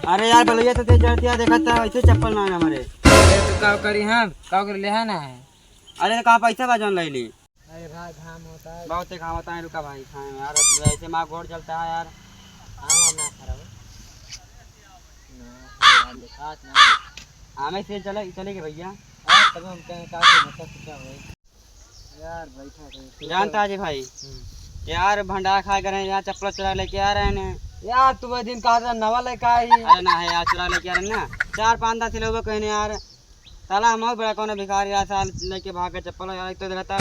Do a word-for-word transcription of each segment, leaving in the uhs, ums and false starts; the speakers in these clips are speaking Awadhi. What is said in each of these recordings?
अरे यार, बलैया तो तेज चढ़ती है, देखत है, ऐसे चप्पल ना है हमारे। अरे तो का करी हम? का कर ले है ना है? अरे तो कहाँ पैसा बा जौन ले ली? अरे भाई, घाम होता है। बहुत ही घाम होता है, रुका भाई, खाए में यार, ऐसे माँ गोड़ जलता है यार। आम वाम ना खा रहा हो? ना, यार, देखात ना। आमे से चले, चले के भैया? हाँ, तब हम कहें का कि मतलब क्या होई? यार, बैठा रहे। जानता जी भाई, हम्म। यार, भंडारा खाए करे, यहाँ चप्पल चुरा लेके आ रहे हैं। यार, तू वो दिन कहा था, नवा लेके आई। अरे ना है यार, चुरा लेके आ रहे हैं ना। चार पाँच दस लोग कहने यार, साला हम बड़ा कौन भिखारी यार, साल लेके भाग के चप्पल यार, एक तो रहता है,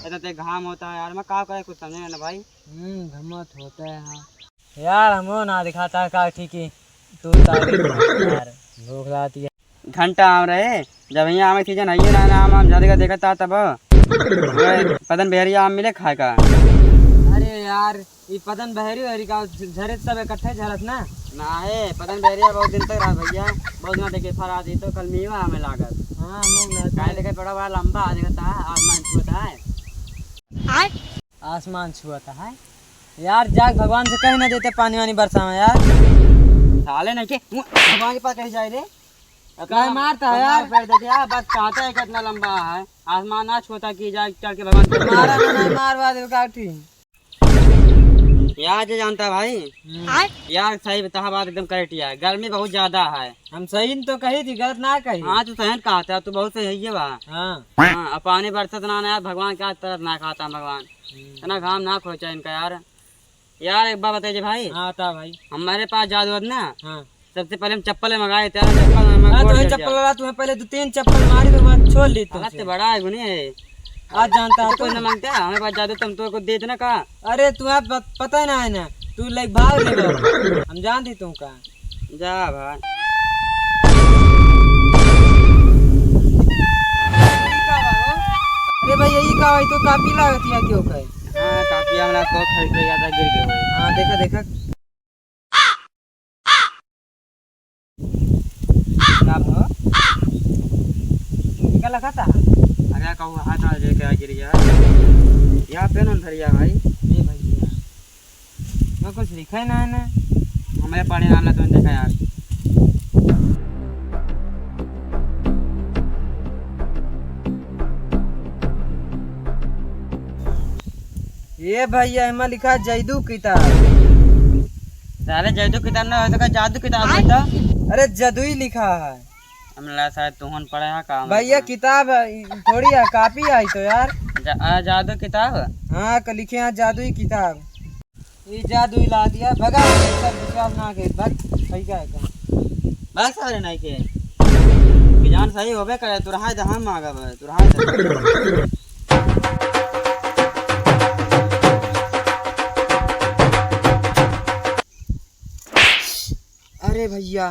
इतना ते घाम होता है यार, मैं का करे, कुछ समझे ना भाई। हम्म, घमत होता है, हाँ। यार, हमो ना दिखाता का ठीक ही, तू तारीफ यार, भूख लाती है। घंटा आम रहे, जब यहाँ आम के सीजन है ना, ना आम, आम झड़ के देखता तब। वह पदन बहरिया आम मिले खाए का। अरे यार, ई पदन बहरी हरी का झ-, झरे सब इकट्ठे झरत ना। ना है, पदन बहरिया बहुत दिन तक रहा भैया, बहुत दिन देखे फरा दी तो कल मीवा हमें लागत। हाँ, हम लोग ना काहे देखे बड़ा बड़ा लंबा आ देखता, आसमान छुअता है। आय? आसमान छुअता है? यार, जाके भगवान से कह ना देते पानी वानी बरसावे यार। साले नहीं के, भगवान के पास कहीं जाए रे? काहे मारता है यार? पैर देखे यार, बस चाहता है कितना लंबा है, आसमान ना छूता कि जाए चढ़ के भगवान के मारा ना, नहीं मारवा दे काठी। यार, जे जानता भाई, हम्म। यार, सही बताहा, बात एकदम correct है, गर्मी बहुत ज्यादा है। हम सही तो कही थी, गलत ना कही। हाँ, तू सही कहा था, तू बहुत सही है ये बा। हाँ। हाँ, अब पानी बरसत ना, ना यार, भगवान क्या तरस ना खाता भगवान। हम्म। इतना घाम ना खोचा इनका यार। यार, एक बात बताइए भाई। हाँ, बता भाई। हमारे पास जादू है ना। हाँ। सबसे पहले हम चप्पल मंगाए थे, चप्पल में हाँ, गोड़ तो ये जल चप्पल गया। वाला तुम्हें पहले दो तीन चप्पल मारी, तो बाद छोड़ ली हालत तुमसे। तो बड़ा है गुनी है। आज जानता है तो कोई तू? ना मांगता है, हमें बात जादू तुम तो को दे देना का? अरे, तुम्हें प-, पता ही ना है ना, तू लाइक भाव ले लो। हम जान दी तू का। जा भाई। अरे भाई, यही का भाई, तो कापी लागत है क्यों का? हाँ, कापी हमरा तो खरीद के गया था, गिर गया भाई। हाँ, देखा, देखा। का भा? का लखा था? अरे कहू हाथ आ जे के गिर गया। यहाँ पे ना धरिया भाई। ए भैया, मैं कुछ लिखा ही ना है ना। हमें पढ़े ना आला तो देखा यार। ये भैया, एमा लिखा है जादू किताब। साले जादू किताब ना हो तो का जादू किताब होता? अरे, जादुई लिखा है। हमला शायद तुहन पढ़े हा का भैया, मतलब? किताब है, ई थोड़ी है, कापी है ई तो यार। जा-, आ, जादू किताब? हाँ, क-, लिखे हैं जादुई किताब। ये जादुई ला दिया, भगा, सब विश्वास ना के, भग, भैया है का? बस, अरे नहीं के। कि जान सही होबे करे, तुरहाई दे हम मांगब, तुरहाई दे। अरे भैया,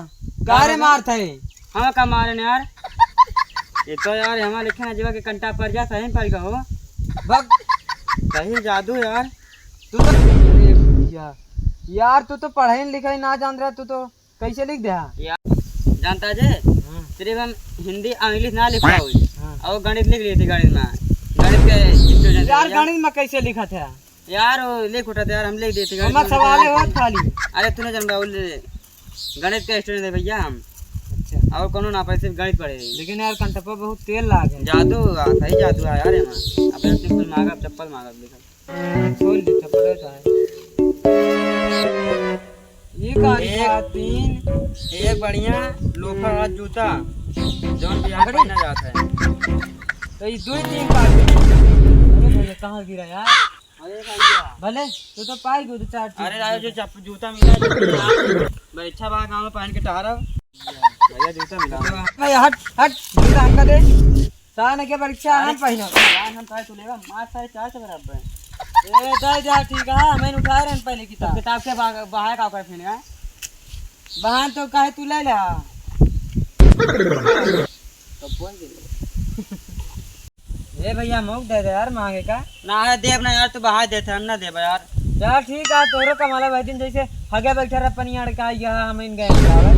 का रे मारत है? हाँ, का मारे न यार? ये तो यार हमारे लिखे ना जीवा के कंटा पर जा, सही पर गो। बक। सही जादू यार। तू तो, अरे भैया, यार तू तो पढ़ाई लिखाई ना जान रहा, तू तो कैसे लिख दे? यार, जानता जे? हाँ। सिर्फ हम हिंदी और इंग्लिश ना लिख पाओ। हाँ। और गणित लिख लिए थे गणित में। गणित के student यार, भैया। गणित में कैसे लिखा था? यार, वो लिख उठा थे यार, हम लिख देते गणित हमार में। सवाल है वो खाली। अरे, तूने जन बाबू ले, गणित का student है भैया हम। अच्छा। और कोनो ना पाए, सिर्फ गणित पढ़े हैं। लेकिन यार, कंटपा बहुत तेल लाग है। जादू आ, सही जादू आ यार, एमा। अब एक चप्पल मांगब, चप्पल मांगब, लिखा। खोल दे, चप्पल है तो है। ये का लिखा? एक, तीन। एक बढ़िया लोफर और जूता, जौन बिहार पहना जाता है। तो ये दो ही तीन का। अरे भैया, कहाँ गिरा यार? अरे भैया। भले, तू तो पाई गयो दो चार चीज। अरे राजू, जो चप-, जूता मिला है, तो भाई, अच्छा बा, गाँव में पहन के टहरा। भैया, जूता मिला। भाई, हट, हट, जूता हमका दे। साला के परीक्षा हम पहनो। यार, हम पाए तू लेगा, मार साढ़े चार सौ बराबर। ए, दे जा, ठीक है, हमें उठा रहे हैं पहले तो किताब। किताब के बा-, बाहर का कर फिर, हैं? बहान तो काहे तू ले ले, हाँ। तो बोल दे। ए भैया, मौक दे दे यार, मांगे का। ना है, देब ना यार, तू बहा देते, हम ना देब यार। चल ठीक है, तोरो कमाला भाई दिन जैसे हगे बैठे रहे पनियाड़ का, यह हम इन गए लावे।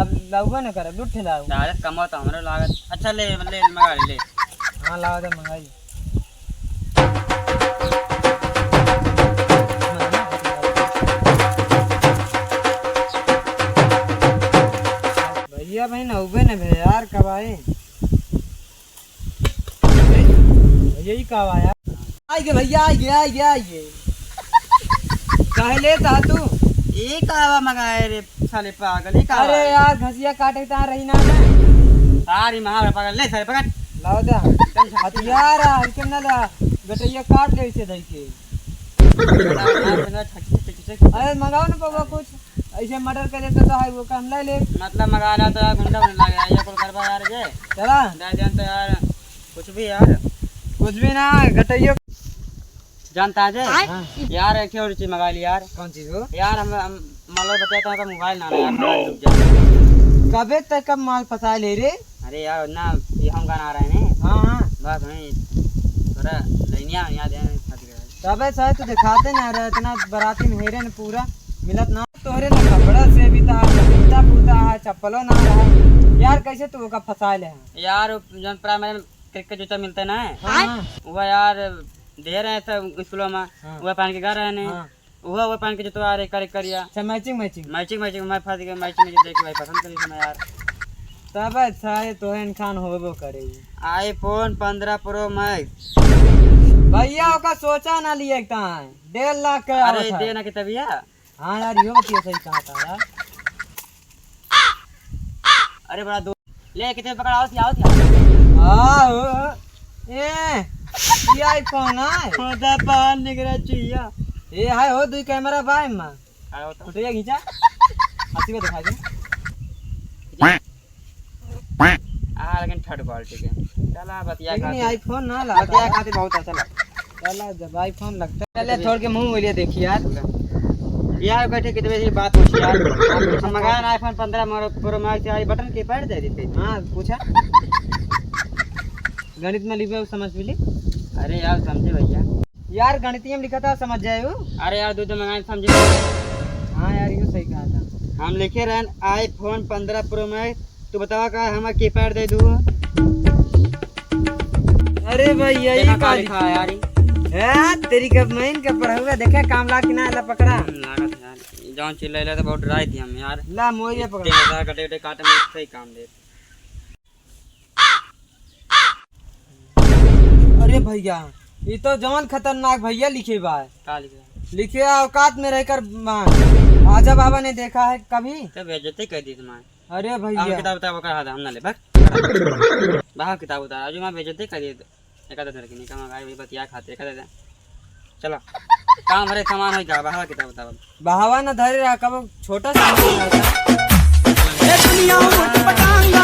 अब लाउबे न करे, लुट लाओ। सारे कमो तो हमरो लागत। अच्छा, ले, ले, मंगा ले, ले। हाँ, लावा दे, मंगाई। अरे, यही का आवा यार? आइगे भइया, आइगे, आइगे, आइगे। काहे लेत हा तू? ई का आवा मंगाए रे साले पागल, ई का आवा? अरे यार, घसिया काटे ता रही ना। सारी महावर पागल, ले सारे पकड़। लाओ दा। हथियार आ, हमके ना ला। गटैया काट ले इसे धइ के। अरे मंगाओ ना बबुआ कुछ। ऐसे मर्डर कर देता तो है वो काम ले ले। मतलब मगा ला तो यार गुंडा बनने लगे, ये कुल करबा यार जे। चला। दे देन तो यार, कुछ भी यार। कुछ भी ना, गटैयो। जानता है जे? हाँ। यार, एक और चीज मंगा ली यार। कौन चीज हो? यार, हम, हम मतलब बताता हूँ, मोबाइल ना यार, मोबाइल डूब जाए। कबे तक कब माल फंसा ले रे? अरे यार, ना, ये हम गाना आ रहे हैं। हाँ, हाँ। बस वहीं थोड़ा लैनिया वैनिया दे, फंस गया। तबे से तो दिखाते ना रहे, इतना बराती में हेरे न पूरा मिलत ना। तोहरे ना कपड़ा से भी था, जूता फूटा है, चप्पलो ना रहा। यार, कैसे तू ओका फंसा ले है? यार, वो जौन प्राइमरी में क्रिकेट जूता मिलते ना, हाँ। वो यार दे रहे हैं सब स्कूलों में, हाँ। वो पहन के गा रहे हैं। हाँ। वो, वो पहन के जूता आ रहे, करे करिया। अच्छा, मैचिंग, मैचिंग। मैचिंग, मैचिंग, मैं फंस गया, मैचिंग, मैचिंग देख के भाई पसंद करी मैं यार। तब अच्छा है, तोहे इनखान होबो करे। iPhone पन्द्रह Pro Max। भइया, ओका सोचा ना लिए एक तान। डेढ़ लाख के अरे, आवत है। दे ना के तबिया। हाँ यार, यो बतिया सही कहा था यार। अरे बड़ा दो, ले कितने पकड़ा, आओ, आओ, आओ। आओ। ए, ये iPhone है। होता बाहर निकला चुहिया। ए, हाय हो, दुई कैमरा बा एमा। आओ तो। फोटो खींचा। हंसी को दिखा दे। आ, लेकिन थर्ड क्वालिटी के। चला, बतिया लेकिन खातिर। ये iPhone ना ला। बतिया खातिर बहुत अच्छा लगा। चला, जब iPhone लगता है, पहले छोड़ के मुंह बोलिए, देखिए यार। यार, बैठे कितने बजे बात होती है यार। हम मंगाए ना iPhone पन्द्रह मोर-, Pro Max यार, बटन की पैड दे देते। हाँ, पूछा। गणित में लिखे हो, समझ मिली? अरे यार, समझे भइया। यार, गणितीय में लिखा था, समझ जाए हो? अरे यार, दो तो मंगाए, समझे। हाँ यार, यो सही कहा था। हम लिखे रहन iPhone पन्द्रह Pro Max, तू बतावा का हमें कीपैड दे दू? अरे भाई, यही देखा का का लिखा है यार, ई? है, तेरी कब मैं इनके पढ़ाऊंगा, देखे काम ला कि ना, ला पकड़ा। हम्म, लागत है यार। जौन चिल्लाइला तो बहुत डराई थी हम यार। ला, मोइया पकड़ा। तेरे साथ कटे कटे काटे में सही काम दे। अरे भइया, ई तो जौन खतरनाक भइया लिखे बा। का लिखे? लिखे औकात में रहकर मान, आजा बाबा ने देखा है कभी? तो बेइज्जती कर दी तुम्हारे। अरे भइया। हम किताब उताब ओकर हाथ हम ना ले, भाग। बाहर किताब उतार, आज मैं बेइज्जती कर दी। एक आधा धर के निकल, मगाए भाई बतिया खाते, एक आधा दे। चलो। काम हरे सामान होई का, बाहर किताब उतार। बहावा न धरे रहा, कबो छोटा सा ए दुनिया उठ पटांग